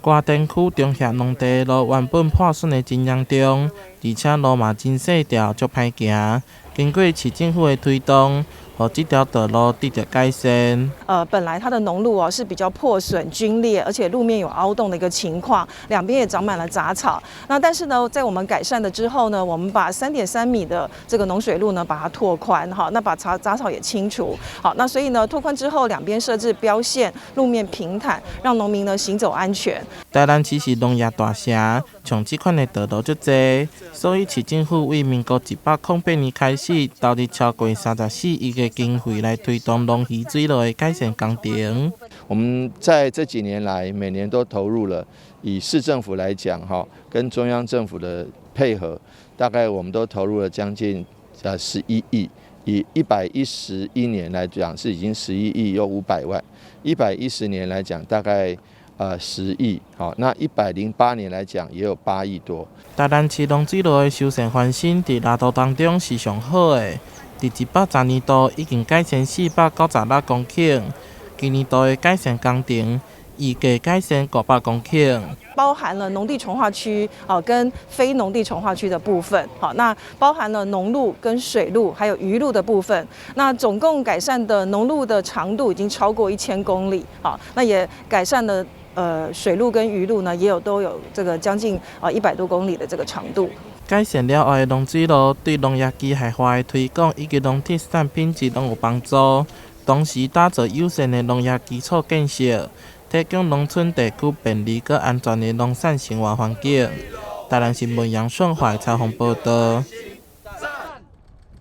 歌田區中協農地路原本破損得真嚴重，而且路嘛真細條，足歹行。經過市政府的推動，予這條道路得著改善。本來它的農路哦是比較破損、龜裂，而且路面有凹洞的一個情況，兩邊也長滿了雜草。那但是呢，在我們改善了之後呢，我們把3.3米的這個農水路呢，把它拓寬，哈，那把雜草也清除，好，那所以呢，拓寬之後，兩邊設置標線，路面平坦，讓農民呢行走安全。台南市是農業大城，像這款的道路足濟，所以市政府對民國108年開始，投入超過34億的經費來推動農漁水路的改善工程。我們在這幾年來，每年都投入了，以市政府來講，哈，跟中央政府的配合，大概我們都投入了將近11億。以111年來講，是已經11億又500萬；110年來講，大概10億。好，那108年來講，也有8億多。台南市農水路的修繕翻新，佇六都當中是上好的。佇110年度已經改善496公頃，今年度的改善工程預計改善500公頃。包含了農地重劃區啊，跟非農地重劃區的部分，好，那包含了農路跟水路，還有漁路的部分。那總共改善的農路的長度已經超過1000公里，好，那也改善了水路跟漁路呢，也有都有這個將近啊100多公里的這個長度。改善了後的農水路，對農業機械化的推廣以及農特產品質攏有幫助。同時打造友善的農業基礎建設，提供農村地區便利閣安全的農產生活環境。台南新聞楊順懷採訪報導。